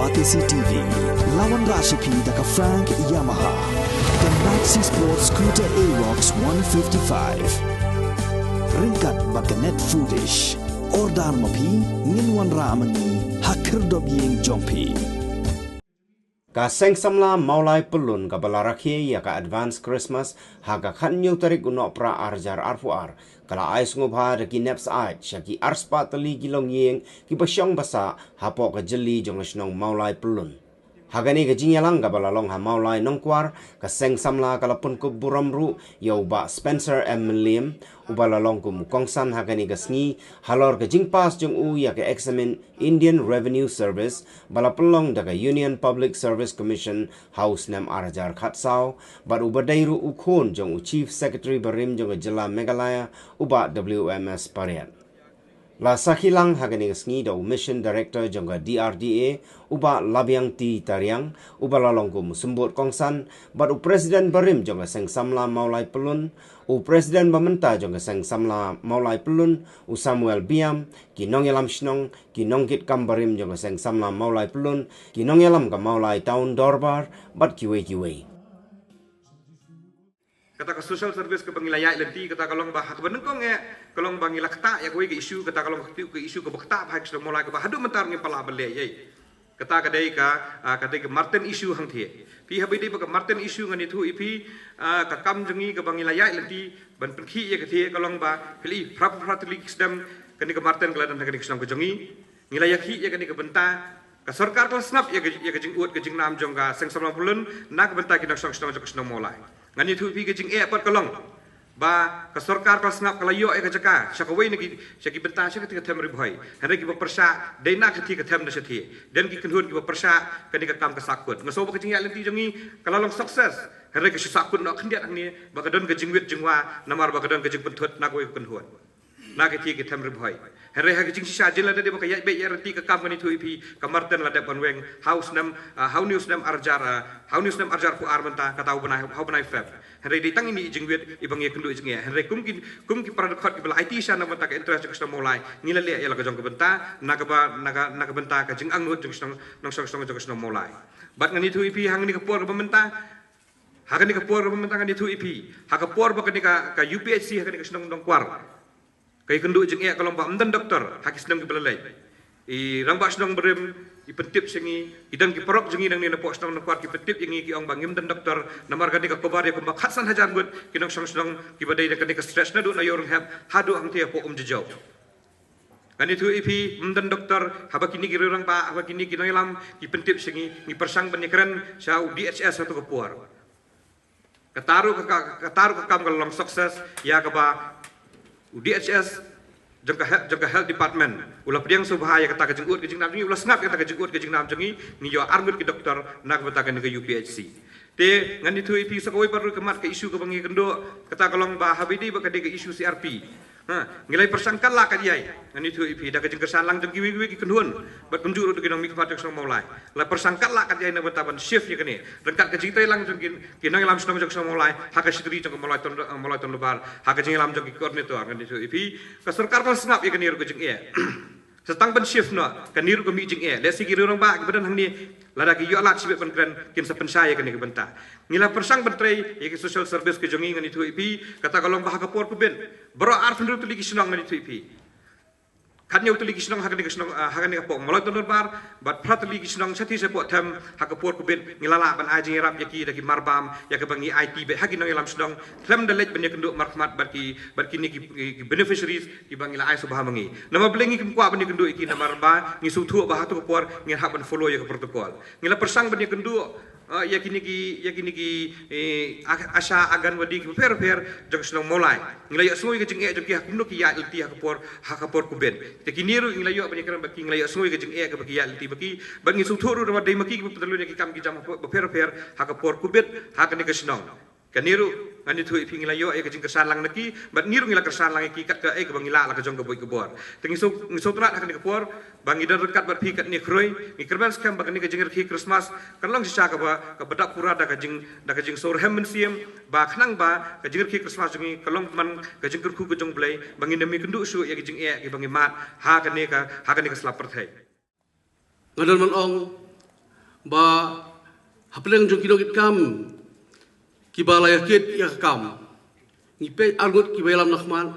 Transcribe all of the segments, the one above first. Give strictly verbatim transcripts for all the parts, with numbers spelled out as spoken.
Batesi T V, la wanrah sha phi da ka Frank Yamaha, ka Maxi Sport Scooter Aerox one fifty-five. Ryngkat bad ka Net Foodish. Order ma phi, ngin wanrah ma ngi ha khyrdop ïing jong phi. Ka Seng Samla Mawlai Pyllun kaba la rakhe ïa ka Advance Christmas ha ka khathynñiew tarik u Nohprah arhajar arphew ar, ka la ai sngewbha da ki NEPSI sha ki arspah tylli ki longïing kiba shong ba sah hapoh ka jylli jong ka shnong Mawlai Pyllun. Ha kane ka jingïalang kaba la long ha Mawlai Nongkwar, ka Seng Samla ka la pynkup burom ruh ïa u Bah Spencer M Mylliem, uba la long kum u kongsan ha kane ka sngi, halor ka jingpass jong u ïa ka eksamin Indian Revenue Service ba la pynlong da ka Union Public Service Commission ha u snem arhajar khatsaw, bad uba dei ruh u khun jong u Chief Secretary barim jong ka jylla Meghalaya, u Bah W M S Pariat. La sakhi lang ha kane ka sngi da u Mission Director jong ka D R D A, u Bah Labiang T Tariang, uba la long kum u symbud kongsan, bad u President barim jong ka Seng Samla Mawlai Pyllun, u President ba mynta jong ka Seng Samla Mawlai Pyllun, u Samuel Biam, ki nongïalam shnong, ki nongkitkam barim jong ka Seng Samla Mawlai Pyllun, ki nongïalam ka Mawlai Town Dorbar, bad kiwei kiwei. Kata ka social service kaba ngi la ïaid lynti, kata ka long ba ha kaba nyngkong eh, ka long ba ngi la ktah ïa kawei ka issue, kata ka long ka issue kaba ktah ba ha ka shnong Mawlai kaba haduh mynta ngim pat lah ban leh ei. Kata ka dei ka, ah, ka dei ka Marten issue hangthie. Phi haba ïadei bad ka Marten issue ngan ïathuh ïa phi, ah, ka kam jong ngi kaba ngi la ïaid lynti ban pynkhih ïa kathie ka long ba phi la i phra phra tylli ki snem kane ka Marten ka la don ha kane ka shnong ka jong ngi. Ngi la ïakhih ïa kane ka bynta, ka sorkar ka la sngap ïa ka, ïa ka jingud ka jingnam jong ka Seng Samla Pyllun na ka bynta ki nongshong shnong jong ka shnong Mawlai. Ngan ïathuh ïa phi ka jingeh pat ka long ba ka sorkar ka la sngap, ka la ïoh ïa ka jaka sha kawei na ki, sha ki bynta sha kathie ka them Ri Bhoi. Hynrei kiba pyrshah dei na kathie ka them na shathie. Don ki kynhun kiba pyrshah kane ka kam ka sahkut. Nga sngew ba ka jingïaid lynti jong ngi ka la long success. Hynrei ka shu sahkut noh khyndiat hangne ba ka don ka jingwit jingwa namar ba ka don ka jingpynthut na kawei ka kynhun. Na kathie ka them Ri Bhoi. Hynrei ha ka jingshisha jin lada dei ba ka ïaid beit ïaid ryntih ka kam ngan ïathuh ïa phi, ka Marten la dep ban weng ha u snem, ah, ha une u snem arhajar, ah, ha une u snem arhajar arphew ar mynta, kata u bnai, ha u bnai Feb. Hynrei dei tang ine i jingwit iba ngi ïakynduh ïa jingeh. Hynrei kum ki, kum ki para dkhot kiba la aiti sha na ka bynta ka interest jong ka shnong Mawlai, ngi la leh ïa la ka jong ka bynta na kaba, na ka, na ka bynta ka jingangnud jong ka shnong, nongshong shnong jong ka shnong Mawlai. Bad ngan ïathuh ïa phi ha kane ka por kaba mynta, ha kane ka por kaba mynta ngan ïathuh ïa phi, ha ka por ba kane ka, ka U P H C ha kane ka shnong Nongkwar ka ïakynduh jingeh ka long ba ym don doktor ha ki snem kiba la leit. I rangbah shnong barim i pyntip sha ngi, i don ki paralok jong ngi nangne napoh shnong Nongkwar ki pyntip ïa ngi, ki ong ba ngim don doktor namar kane ka cover ïa kumba khatsan hajar ngut ki nongshong shnong kiba dei na kane ka stretch naduh na Ïew Rynghep haduh hangthie hapoh Umjajiew. Ngan ïathuh ïa phi, ym don doktor, haba kine ki rangbah, haba kine ki nongïalam ki pyntip sha ngi, ngi pyrshang ban ïakren sha u D H S ha kato ka por. Kata ruh ka, ka, kata ruh ka kam ka la long success ïa kaba u D H S jong ka he-, jong ka health department u la pdiang sngewbha ïa kata ka jingud ka jingnam jong ngi, u la sngap ïa kata ka jingud ka jingnam jong ngi, ngi ïoh ar ngut ki doktor na ka bynta kane ka U P H C. Te ngan ïathuh ïa phi sa kawei pat ruh ka mat ka issue kaba ngi ïakynduh, kata ka long ba haba ïadei bad ka dei ka issue C R P. Ha, ngi la pyrshang katba lah katba ïai. Ngan ïathuh ïa phi da ka jingkyrshan lang jong kiwei kiwei ki kynhun bad kumjuh ruh da ki nongmihkhmat jong ka shnong Mawlai. La pyrshang katba lah katba ïai na ka bynta ban shift ïa kane. Ryngkat ka jingtrei lang jong ki, ki nongïalam shnong jong ka shnong Mawlai ha ka secretary jong ka Mawlai Town, Mawlai Town Dorbar, ha ka jingïalam jong ki coordinator, ngan ïathuh ïa phi. Ka sorkar ka la sngap ïa kane ruh ka jingeh. Sa tang ban shift noh, kane ruh ka mih jingeh. Lehse ki rangbah kiba don hangne, lada ki ïoh lad shibit ban kren, kin sa pynshai ïa kane ka bynta. Ngi la pyrshang ban trei ïa ki social service ka jong ngi, ngan ïathuh ïa phi, kata ka long ba ha ka por Covid, baroh arphew hynriew tylli ki shnong, ngan ïathuh ïa phi. Khathynñiew tylli ki shnong ha kane ka shnong, ah, ha kane ka pok Mawlai Town Dorbar, bad phra tylli ki shnong shathie shapoh them, ha ka por Covid ngi la lah ban ai jingïarap ïa ki da ki marbam, ïa kaba ngi aiti beit ha ki nongïalam shnong, khlem da leit ban ïakynduh markhmat bad ki, bad kine ki, ki, ki beneficiaries kiba ngi la ai sngewbha ma ngi. Namar balei ngi khlem kwah ban ïakynduh ïa ki, namar ba ngi sngewthuh ba ha kato ka por ngin hap ban follow ïa ka protocol. Ngi la pyrshang ban ïakynduh, eh, ïa kine ki, ïa kine ki, eh, a-, ASHA, Anganwadi kiba pher pher jong ka shnong Mawlai. Ngi la ïohsngew ïa ka jingeh jong ki ha kumno ki ïaid lynti ha ka por, ha ka por Covid. Te kine ruh ngi la ïoh ban ïakren bad ki, ngi la ïohsngew ïa ka jingeh kaba ki ïaid lynti bad ki, bad ngi sngewthuh ruh namar dei ma ki kiba pyntyllun ïa ki kam ki jam bapher bapher ha ka por Covid ha kane ka shnong. Kane ruh ngan ïathuh ïa phi, ngi la ïoh ïa ka jingkyrshan lang na ki, bad ngi ruh ngi la kyrshan lang ïa ki kat kaei kaba ngi lah la ka jong ka buit ka bor. Te ngi sngewthuh, ngi sngewtynnat ha kane ka por ba ngi don ryngkat bad phi katne khrui, ngi kyrmen skhem ba kane ka jingrakhe Christmas kan long shisha kaba, kaba dap pura da ka jing, da ka jingsngew rhem mynsiem, ba khnang ba ka jingrakhe Christmas jong ngi ka long man ka jingkyrkhu ka jong U Blei, ba ngin ym ïakynduh shuh ïa ka jingeh kiba ngi mad ha kane ka, ha kane ka sla pyrthei. Nga don ban ong, Ba hapdeng jong ki nongkitkam kiba la ïakit ïa ka kam, ngi peit arngut kiba ïalam na khmat,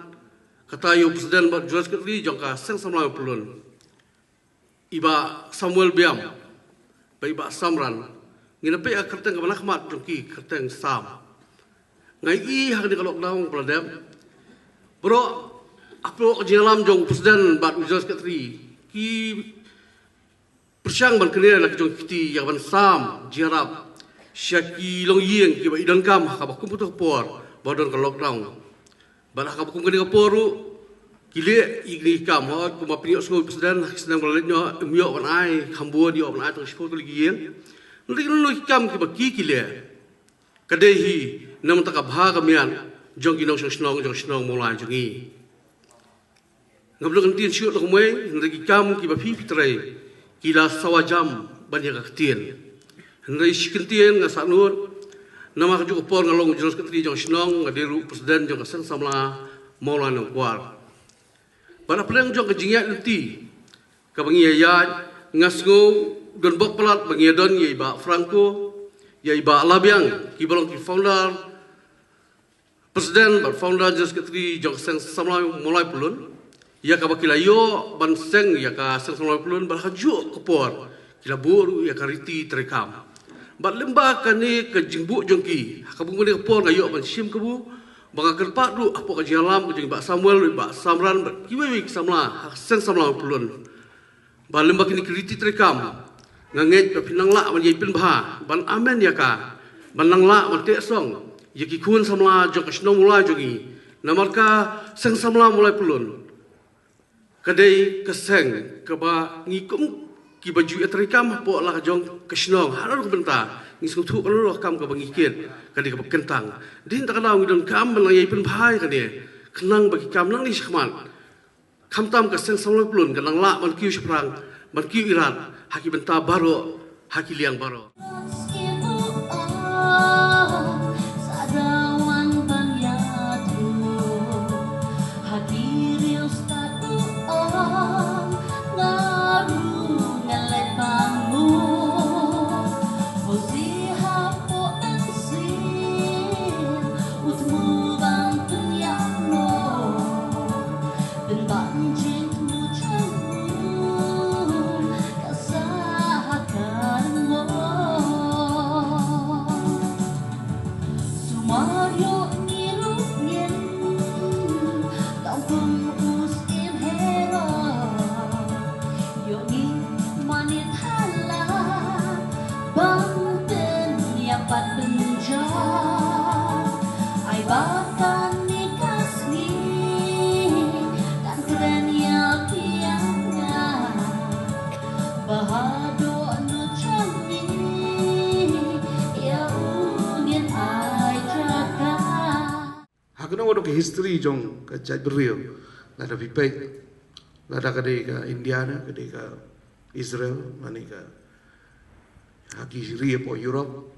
kata ïa u president bad u general secretary jong ka Seng Samla Mawlai Pyllun, i Bah Samuel Biam bad i Bah Samran. Ngin ïa peit ïa ka kyrteng kaba na khmat jong ki, kyrteng Sam. Nga ïohi ha kane ka lockdown ba la dep, baroh hapoh ka jingïalam jong u president bad u general secretary, ki pyrshang ban kynnoh ïa la ki jong ki kti ïa kaban sam jingïarap sha ki longïing kiba i donkam ha kaba kum kato ka por ba don ka lockdown. Bad ha kaba kum kane ka por ruh ki leh ïa kine ki kam, hooid, kumba pynïohsngew u president, ha ki snem ba la leit noh ym ïoh ban ai kham bun, ïoh ban ai tang shiphew tylli ki ïing. Hynrei kino kino ki kam kiba ki ki leh, ka dei hi na ka bynta ka bha ka miat jong ki nongshong shnong, jong shnong Mawlai jong ngi. Ngam dei ban ktien shuh, la kumwei, hynrei ki kam kiba phi phi trei ki la sawa jam ban ïa ka ktien. Hynrei shi kyntien nga sngewthuh, namar kajuh ka por nga long general secretary jong shnong, nga dei ruh president jong ka Seng Samla Mawlai Nongkwar. Bad hapdeng jong ka jingïaid lynti kaba ngi ïaid, nga sngew don bok palat ba ngi ïadon ïa i Bah Franco, ïa i Bah Labiang, kiba long ki founder, president bad founder, general secretary jong ka Seng Samla Mawlai Pyllun, ïa kaba ki la ïoh ban seng ïa ka Seng Samla Mawlai Pyllun, bad ha kajuh ka por ki la buh ruh ïa ka riti treikam. Bad lyngba kane ka jingbuh jong ki, ha kaba kum kane ka por nga ïoh ban shim kabu, ba nga kyrpad ruh hapoh ka jingïalam ka jong i Bah Samuel, i Bah Samran bad kiwei kiwei ki samla ha ka Seng Samla Mawlai Pyllun. Ba lyngba kine ki riti treikam, nga ngeit ba phin nang lah ban ïai pynbha, ban amen ïa ka, ban nang lah ban teh song ïa ki khun samla jong ka shnong Mawlai jong ngi. Namar ka Seng Samla Mawlai Pyllun ka dei ka seng kaba ngi kum kiba ju ïatreikam hapoh la ka jong ka shnong, ha kano ka bynta, ngi sngewthuh kano ka kam kaba ngi kit ka dei kaba kyntang. Dei na kata ka daw ngi donkam ban nang ïai pynbha ïa kane, khnang ba ki kam nangne shakhmat, khamtam ka Seng Samla Mawlai Pyllun kan nang lah ban kiew shaphrang, ban kiew irat ha ki bynta baroh, ha ki liang baroh. Ha kano kano ka history jong ka jaitbynriew, lada phi peit, lada ka dei ka India ne ka dei ka Israel, mane ka ha ki ri hapoh Europe,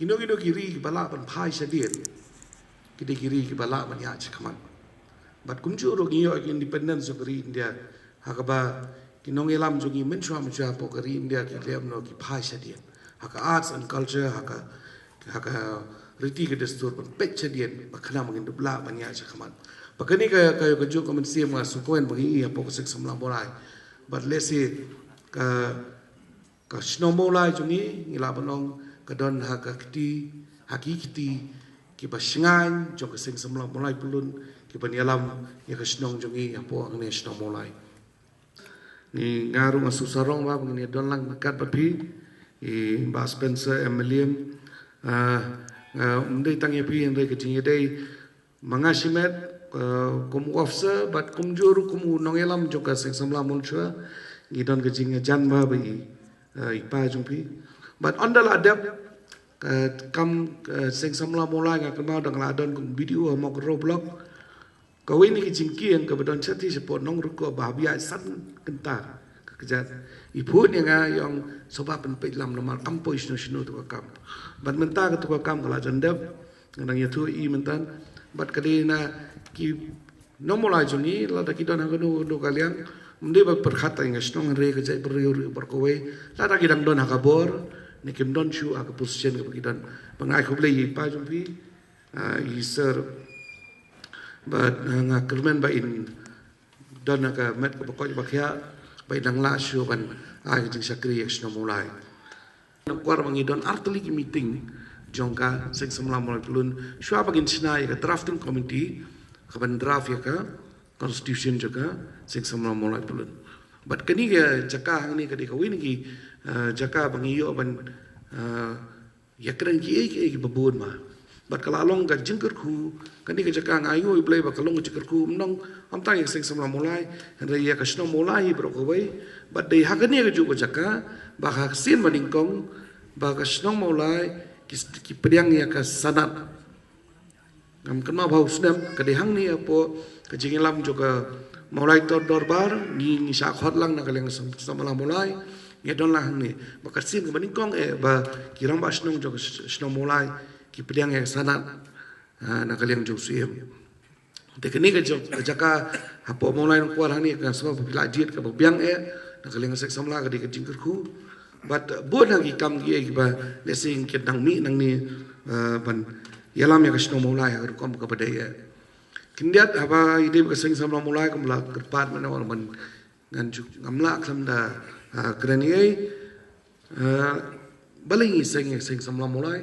kino kino ki ri kiba lah ban phai shadien, ki dei ki ri kiba lah ban ïaid shakhmat. Bad kumjuh ruh ngi ïoh ka independence jong ka ri India, ha kaba ki nongïalam jong ngi mynshuwa mynshuwa hapoh ka ri India ki leh kumno, ki phai shadien. Ha ka arts and culture, ha ka, ha ka riti ka dustur, ban peit shadien ba khnang ba ngin dup lah ban ïaid shakhmat. Ba kane ka, ka, kajuh ka mynsiem nga sngewkmen ba ngi ïoh hapoh ka Seng Samla Mawlai. Bad lehse ka, ka shnong Mawlai jong ngi, ngi lah ban ong ka don ha ka kti, ha ki kti kiba shngaiñ jong ka Seng Samla Mawlai Pyllun, kiban ïalam ïa ka shnong jong ngi hapoh hangne shnong Mawlai. Ngi, nga ruh nga sngewsarong ba ngin ïa don lang ryngkat bad phi, i Bah Spencer M. Mylliem. Ah, ah, ym dei tang ïa phi, hynrei ka jingïadei ma nga shimet, ah, kum u officer bad kumjuh ruh kum u nongïalam jong ka Seng Samla Mawlai Pyllun, ngi don ka jingïajan bha bad i, ah, i pa jong phi. Bad ynda la dep ka kam, ah, Seng Samla Mawlai, nga kynmaw dang la don kum B D O ha Mawkyrwat Block. Kawei na ki jingkieng kaba don shathie shapoh Nongryngkoh ba hap ïaid san kynta ka kjat. I phone ïa nga, i ong sngewbha pynpeit lam namar kam poi shano shano kato ka kam. Bad mynta kato ka kam ka la jan dep, nga dang ïathuh ïa i mynta. Bad ka dei na ki nong Mawlai jong ngi, lada ki don ha kano kano ka liang, Ym dei ba pyrkhat ïa ka shnong, hynrei ka jaitbynriew ruh baroh kawei, lada ki dang don ha ka bor ne kim don shuh ha ka position kaba ki don. Ba nga ai khublei ïa i pa jong phi, ah, i Sir, bad, ah, nga kyrmen ba in don ha ka met kaba koit ba khiah, ba in dang lah shuh ban ai ka jingshakri ïa ka shnong Mawlai. Nangta kwah ba ngi don ar tylli ki meeting jong ka Seng Samla Mawlai Pyllun shuwa ba ngin shna ïa ka drafting committee kaban draft ïa ka constitution jong ka Seng Samla Mawlai Pyllun. Bad kane ka jaka hangne ka dei kawei na ki, eh, jaka ba ngi ïoh ban, eh, ïakren kiei kiei kiba bun ma. Bad ka la long ka jingkyrkhu, kane ka jaka nga ainguh ïa U Blei ba ka long ka jingkyrkhu, ym nong, ym tang ïa ka Seng Samla Mawlai, hynrei ïa ka shnong Mawlai hi baroh kawei. Bad dei ha kane kajuh ka jaka ba ha ka sien ba nyngkong ba ka shnong Mawlai ki, ki pdiang ïa ka sanad. Ngam kynmaw ba ha u snem, ka dei hangne hapoh ka jingïalam jong ka Mawlai Town Dorbar, ngi, ngi shah khot lang na ka liang Seng Samla Mawlai, ngi don lang hangne. Ba ka sien kaba nyngkong eh ba ki rangbah shnong jong ka sh-, shnong Mawlai ki pdiang ïa ka sanad, ah, na ka liang jong u Syiem. Te kane ka jong, ka jaka hapoh Mawlai Nongkwar hangne, nga sngew ba phi la jied kaba biang eh na ka liang Seng Samla, ka dei ka jingkyrkhu. Bad, uh, bun ha ki kam kiei kiba lehse ngin dang mih nangne, uh, ban ïalam ïa ka shnong Mawlai ha ka rukom kaba dei eh. Khyndiat haba i dei ba ka Seng Samla Mawlai kam la kyrpad mynne, wan ban ngan ju, ngam lah khlem da, uh, kren ei ei. Uh, balei ngi seng ïa ka Seng Samla Mawlai?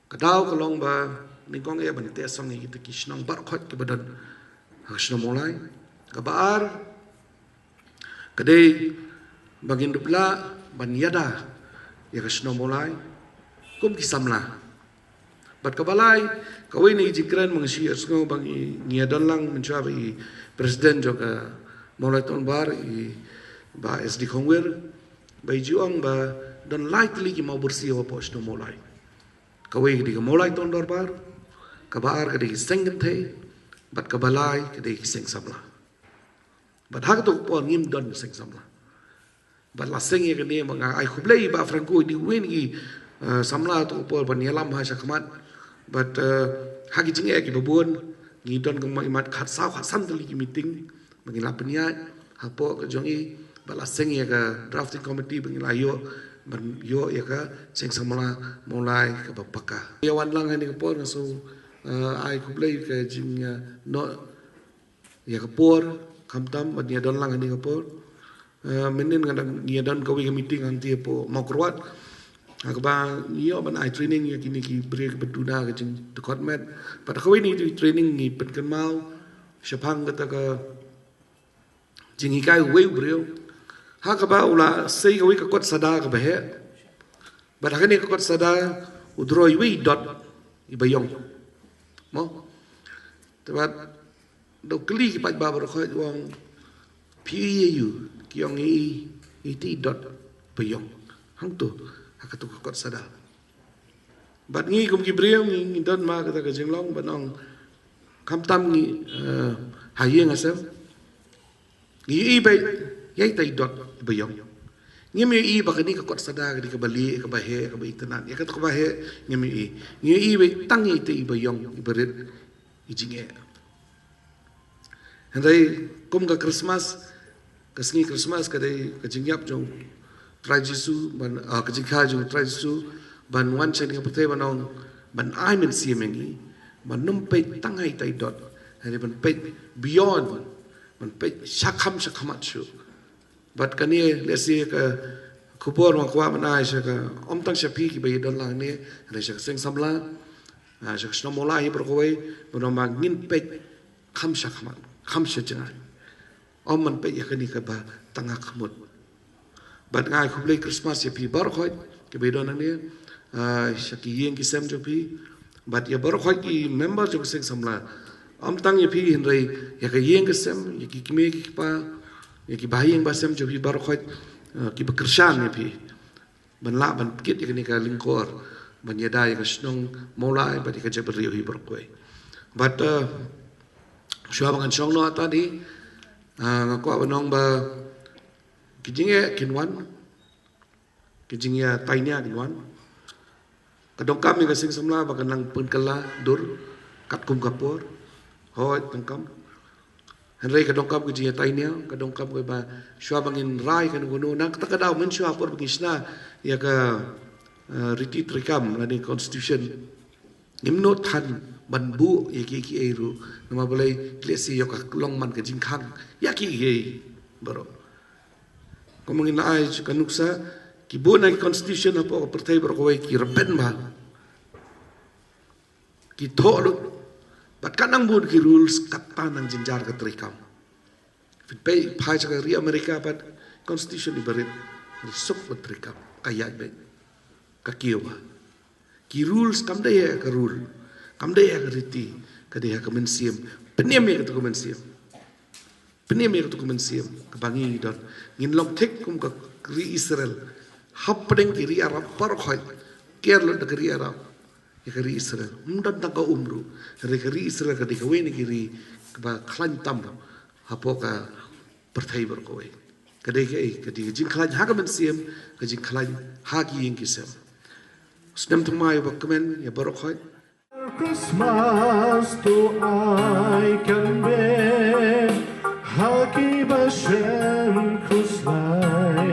Ka daw ka long ba nyngkong eh ban teh song ïa kita ki shnong baroh khoit kiba don ha ka shnong Mawlai. Kaba ar ka dei ba ngin dup lah ban ïada ïa ka shnong Mawlai kum ki samla. Bad kaba lai, kawei na ki jingkren ba nga shu ïohsngew ba ngi, ngi ïa don lang mynshuwa ba i president jong ka Mawlai Town Dorbar, i Bah S D Khongwir, ba i ju ong ba don lai tylli ki mawbyrsiew hapoh shnong Mawlai. Kawei ka dei ka Mawlai Town Dorbar, kaba ar ka dei ka Seng Kynthei, bad kaba lai ka dei ka Seng Samla. Bad ha kato ka por ngim don ka Seng Samla. Bad la seng ïa kane, ba nga ai khublei ïa i Bah Franco, i dei uwei na ki, eh, samla ha kato ka por ban ïalam ha shakhmat. Bad, eh, ha ki jingeh kiba bun ngi don kumba i mat khatsaw khatsan tylli ki meeting ba ngi la pynïaid hapoh ka jong i, ba la seng ïa ka drafting committee ba ngi la ïoh ban ïoh ïa ka Seng Samla Mawlai kaba paka. Ïa wan lang ha kane ka por nga sngew, eh, ai khublei ïa ka jing, eh, noh ïa ka por, khamtam ban ïa don lang ha kane ka por. Eh, mynnin nga dang ïa don kawei ka meeting hangtei hapoh Mawkyrwat. Ha kaba ngi ïoh ban ai training ïa kine ki briew kiba duna ka jingdkhot met. Bad ha kawei na ki training ngi pynkynmaw shaphang kata ka jinghikai uwei u briew ha kaba u la sei kawei ka kot sada kaba heh. Bad ha kane ka kot sada u draw iwei i dot iba ïong. Mo? Te bad da u kylli ki paidbah baroh khoit, u ong, phi ïohi ïa u? Ki ong, ïohi, ïohi, itei i dot ba ïong hangto ha kato ka kot sada. Bad ngi kum ki briew ngi, ngi don ma kata ka jinglong ban ong, khamtam ngi, eh, ha ïing ha sem ngi ïohi ba ïa itei i dot ba ïong. Ngim ïohi ba kane ka kot sada ka dei kaba lieh, kaba heh, kaba itynnad. Ïa kata kaba heh ngim ïohi. Ngi ïohi ba tang ïa itei iba ïong, iba rit, i jingeh. Hynrei kum ka Christmas, ka sngi Christmas ka dei ka jingïap jong u Trai Jisu ban, ah, ka jingkha jong u Trai Jisu ban wan sha kane ka pyrthei ban ong, ban ai mynsiem ïa ngi, ban ym peit tang ha itei i dot, hynrei ban peit beyond, ban peit shakham shakhmat shuh. Bad kane lehse ka khubor ba nga kwah ban ai sha ka, ym tang sha phi kiba ïa don lang ne, hynrei sha ka Seng Samla, ah, sha ka shnong Mawlai hi baroh kawei, ban ong ba ngin peit kham shakhmat, kham shajngai. Ym ban peit ïa kane kaba tang ha khmut. Bad nga ai khublei Christmas ïa phi baroh khoit kiba ïa don hangne, ah, sha ki ïing ki sem jong phi. Bad ïa baroh khoit ki member jong ka Seng Samla. Ym tang ïa phi hynrei ïa ka ïing ka sem, ïa ki kmie ki kpa, ïa ki bahaïing bahasem jong phi baroh khoit, ah, kiba kyrshan ïa phi ban lah ban kit ïa kane ka lyngkor ban ïada ïa ka shnong Mawlai bad ïa ka jaitbynriew hi baroh kawei. Bad, eh, shuwa ba ngan shong noh ata di, ah, nga kwah ban ong ba ki jingeh kin wan, ki jingïatainia kin wan. Ka donkam ïa ka Seng Samla ba kan nang pynkylla dur katkum ka por. Hooid, donkam. Hynrei ka donkam ka jingïatai niam, ka donkam kaba shuwa ba ngin rai kano kano, na kata ka daw mynshuwa por ba ngin shna ïa ka, eh, riti treikam lane constitution, ngim nud than ban buh ïa kiei kiei ruh, namar balei, lehse ïoh ka long man ka jingkhang ïa kiei kiei baroh. Kumba ngin ai ka nuksa, ki bun na ki constitution hapoh ka pyrthei baroh kawei ki rben bha, ki thoh lut, bad ka nang bun ki rules, kata nang jynjar ka treikam. Phin peit, phai sha ka ri America pat, constitution i barit, ri suk bad treikam, ka ïaid beit, ka kiew bha. Ki rules kam dei ha ka rule, kam dei ha ka riti, ka dei ha ka mynsiem. Pynïam ïa kata ka mynsiem. Pynïam ïa kata ka mynsiem kaba ngi don. Ngin long thik kum ka ri Israel. Hapdeng ki ri Arab baroh khoit, kiar lut da ka ri Arab ïa ka ri Israel. Ym don tang ka um ruh. Hynrei ka ri Israel ka dei kawei na ki ri kaba khlaiñ tam hapoh ka pyrthei baroh kawei. Ka dei kaei? Ka dei ka jingkhlaiñ ha ka mynsiem, ka jingkhlaiñ ha ki ïing ki sem. Snem thymmai ba kmen ïa baroh khoit. Christmas to ai kan be ha kiba shem khuslai.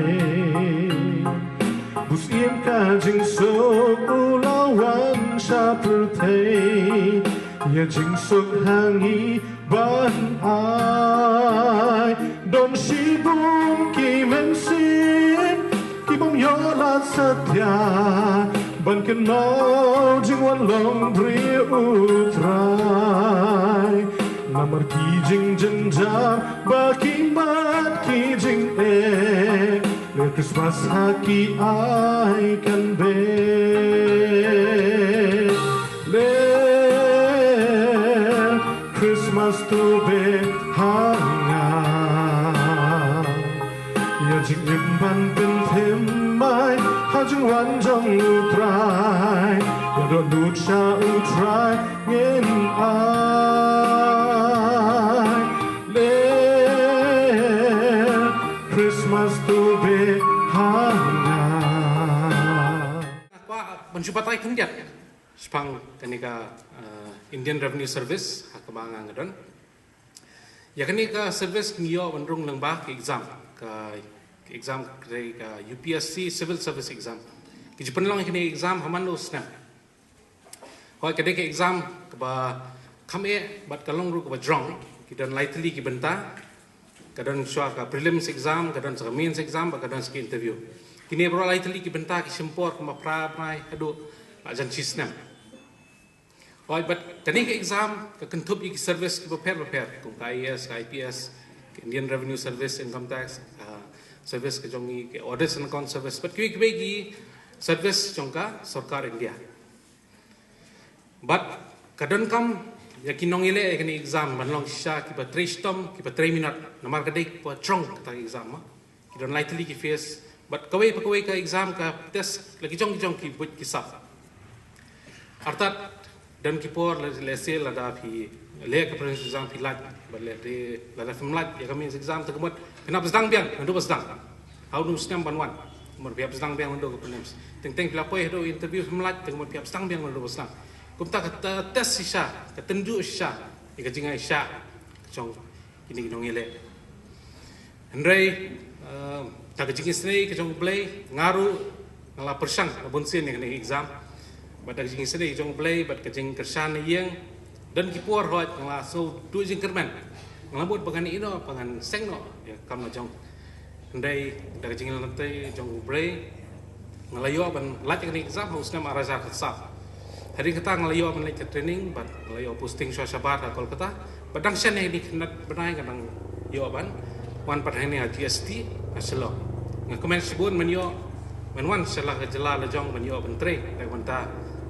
Bus im ka jingsuk u la wan sha pyrthei, ïa jingsuk ha ngi ban ai. Don shibun ki mynsiem ki bym ïoh lad satia ban kynmaw jingwan long briew U Trai. Namar ki jingjynjar ba ki mad ki jingeh, le Christmas ha ki ai kan be. Le Christmas to be ha nga. Ïa jingim ban pynthymmai ha jingwan jong U Trai. Ïa dohnud sha U Trai ngin ai. Le Christmas to be ha nga. Kwah ban shu batai khyndiat shaphang kane ka, eh, Indian Revenue Service ha kaba nga nga don. Ïa kane ka service ngi ïoh ban rung lyngba ka exam, ka, ka exam ka dei ka U P S C Civil Service Exam. Ki ju pynlong ïa kane ka exam ha man u snem. Hooid, ka dei ka exam kaba kham eh bad ka long ruh kaba jrong. Ki don lai tylli ki bynta. Ka don shuwa ka prelims exam, ka don sa ka mains exam, bad ka don sa ka interview. Kine baroh lai tylli ki bynta ki shim por kumba phra bnai haduh la jan shi snem. Hooid, bad kane ka exam ka kynthup ïa ki service kiba pher bapher, kum ka I A S, ka I P S, ka Indian Revenue Service, Income Tax, ka service ka jong ngi, ka Audit and Account Service, bad kiwei kiwei ki service jong ka sorkar India. Bad ka donkam ïa ki nongïaleh ïa kane exam ban long shisha kiba trei shitom, kiba trei minot, namar ka dei kaba jrong kata ka exam, ma. Ki don lai tylli ki phase, bad kawei pa kawei ka exam ka test la ki jong ki jong ki buit ki sap. Artat don ki por la, lehse lada phi leh ka prelims exam phi lait, bad lehse lada phim lait ïa ka mains exam, te ka mut phin hap sdang biang naduh ba sdang. Ha u snem ban wan, ka mut phi hap sdang biang naduh ka prelims. Teng teng phi la poi haduh interview phim lait, te ka mut phi hap sdang biang naduh ba sdang. Kumta ka ta-, test shisha, ka tynjuh shisha ïa ka jingai sha jong kine ki nongïaleh. Hynrei, eh, da ka jingisynei ka jong U Blei, nga ruh nga la pyrshang la bun sien ïa kane ka exam. Bad da ka jingisynei ka jong U Blei bad ka jingkyrshan na ïing, don ki por hooid nga la sngew duh jingkyrmen. Nga la mut ba ngan ïeh noh, ba ngan seng noh ïa ka kam la jong. Hynrei da ka jingïalam tei jong U Blei, nga la ïoh ban lait ïa kane ka exam ha u snem ar hajar khatsaw. Hadien kata nga la ïoh ban leit ka training bad nga la ïoh posting shuwa shabar ha Kolkata. Bad dang shen ïa kine ki khyndai bnai nga dang ïoh ban wan pat hangne ha G S T ha Shillong. Nga kmen shibun ban ïoh ban wan sha la ka jylla la jong ban ïoh ban trei da ka bynta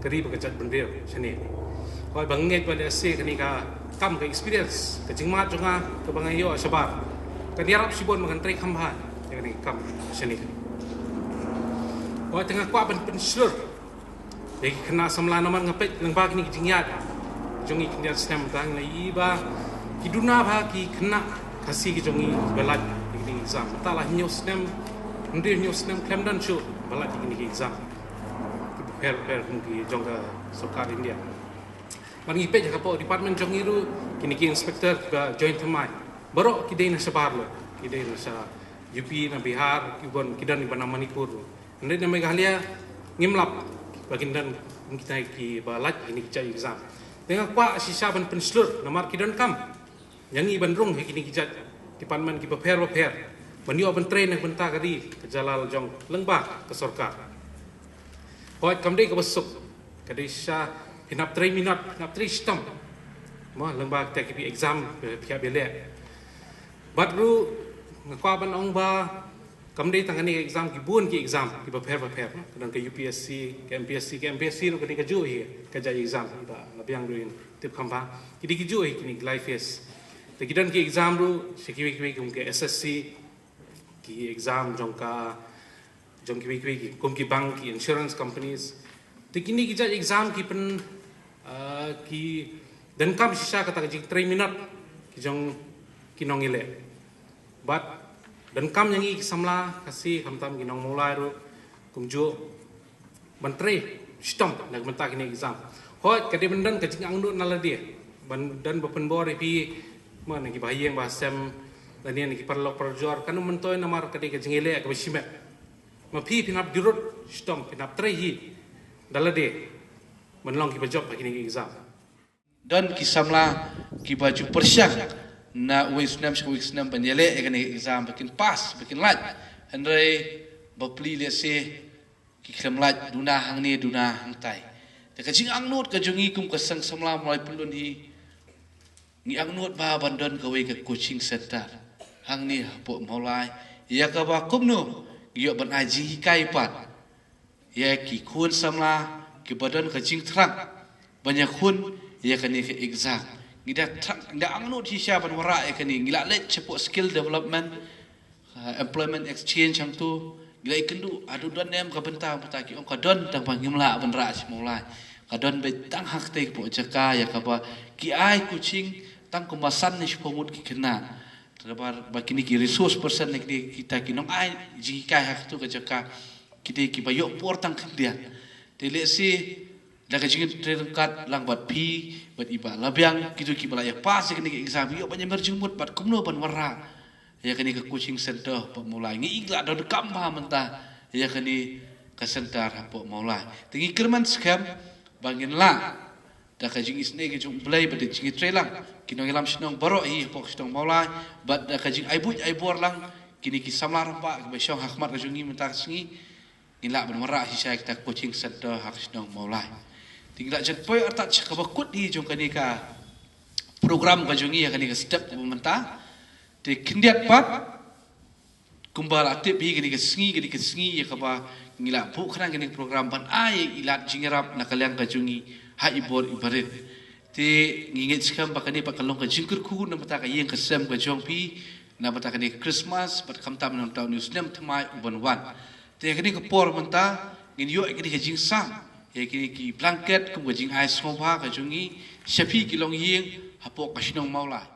ka ri bad ka jaitbynriew shane. Hooid, ba nga ngeit ba lehse kane ka kam, ka experience, ka jingmad jong nga kaba nga ïoh shabar kan ïarap shibun ba ngan trei kham bha ïa kane ka kam shane. Hooid, te nga kwah ban pynshlur ïa ki khynnah samla namar nga peit lyngba kine ki jingïaid jong ngi khyndiat snem, tang la i ba ki duna bha ki khynnah Khasi ki jong ngi kiba lait ïa kine ki exam. Mynta la hynñiew snem, hynriew hynñiew snem khlem don shuh ba lait ïa kine ki exam kiba pher pher kum ki jong ka sorkar India. Bad ngi peit ha ka por department jong ngi ruh, kine ki inspector kiba join thymmai, Baroh ki dei na shabar lo, ki dei na sha U P, na Bihar, ki don, ki don iba na Manipur lo. Hynrei na Meghalaya ngim lap ba kin don kum kita kiba lait ïa kine ki jait exam. Te nga kwah shisha ban pynshlur namar ki donkam ïa ngi ban rung ha kine ki jait department kiba pher ba pher ban ïoh ban trei na ka bynta ka ri ka jalal jong lyngba ka sorkar. Hooid, kam dei kaba suk, ka dei shisha phin hap trei minot, phin hap trei shitom. Mo, lyngba kita ki exam phi hap ïaleh. Bad ruh nga kwah ban ong ba kam dei tang kane ka exam, ki bun ki exam kiba pher ba pher, ka don ka U P S C, ka M P S C, ka M P S C ruh ka dei kajuh hi ka jait exam, ba la biang ruh ïa tip kham bha. Ki dei kajuh hi kine ki lai phase. Te ki don ki exam ruh sha kiwei kiwei kum ka S S C, ki exam jong ka, jong kiwei kiwei ki, kum ki bank, ki insurance companies. Te kine ki jait exam ki pyn, ah, ki donkam shisha kata ka jingtrei minot ki jong ki nongïaleh. Bad donkam ïa ngi ki samla Khasi, khamtam ki nong Mawlai ruh kumjuh ban trei shitom na ka bynta kine ki exam. Hooid, ka dei ban don ka jingangnud na lade, ban don ba pynbor ïa phi, mo, na kiba ha ïing ba ha sem lane na ki paralok parajor, kan ym myntoi namar ka dei ka jingïaleh kaba shimet. Ma phi phin hap durut shitom, phin hap trei hi da lade ban long kiba jop ha kine ki exam. Don ki samla kiba ju pyrshang na uwei u snem sha uwei u snem ban ïaleh ïa kane ka exam ba kin pass, ba kin lait. Hynrei bapli lehse ki khlem lait, duna hangne duna hangtai. Te ka jingangnud ka jong ngi kum ka seng samla Mawlai Pyllun hi, ngi angnud ba ban don kawei ka coaching center hangne hapoh Mawlai, ïa kaba kumno ngi ïoh ban ai jinghikai pat ïa ki khun samla kiba don ka jingthrang ban ïakhun ïa kane ka exam. Ngi da thrang, ngi da angnud shisha ban wanrah ïa kane, ngi la leit shapoh skill development, ah, employment exchange hangto, ngi la ïakynduh haduh don ne em ka bynta, bynta ki ong ka don, tang ba ngim lah ban rah sha Mawlai. Ka don beit tang ha katei ka jaka ïa kaba ki ai coaching tang kumba san ne shiphew ngut ki khynnah. Te ba, ba kine ki resource person ne kine kita ki nongai jinghikai ha kato ka jaka, ki dei kiba ïoh por tang khyndiat. Te lehse da ka jingtrei ryngkat lang bad phi bad i Bah Labiang, kito kiba la ïa pass ïa kane ka exam, ïoh ban ïamir jingmut bad kumno ban wanrah ïa kane ka coaching center hapoh Mawlai. Ngi i la donkam bha mynta ïa kane ka center hapoh Mawlai. Te ngi kyrmen skhem ba ngin lah da ka jingisynei ka jong U Blei bad da ka jingïatreilang ki nongïalam shnong baroh hi hapoh ka shnong Mawlai, bad da ka jingai buit ai bor lang kine ki samla rangbah kiba shong ha khmat ka jong ngi mynta ka sngi, ngin lah ban wanrah shisha ïa kita coaching center ha ka shnong Mawlai. Te ngi la jan poi artat sha kaba kut hi jong kane ka program ka jong ngi ha kane ka step kaba mynta. Te khyndiat pat, kumba la tip hi, kane ka sngi, kane ka sngi ïa kaba ngi la buh khnang kane ka program ban ai ïa i lad jingïarap na ka liang ka jong ngi ha i bor i barit. Te ngi ngeit skhem ba kane pat ka long ka jingkyrkhu na bynta ka ïing ka sem ka jong phi, na bynta kane ka Christmas bad khamtam na bynta une u snem thymmai uban wan. Te kane ka por mynta ngin ïoh ïa kane ka jingsam, ïa kine ki blanket kum ka jingai sngewbha ka jong ngi sha phi ki longïing hapoh ka shnong Mawlai.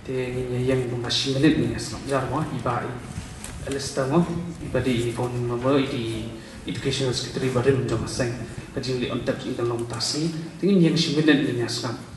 Te ngin ïa ïeng kumba shi minit, ngin ïa sngap jar mo, i Bah Alistair mo, iba dei i Bon Mama, i dei i Educational Secretary barim jong ka seng. Ka jingleh on tap jong i kan long mynta ka sngi. Te ngin ïeng shi minit, ngin ïa sngap.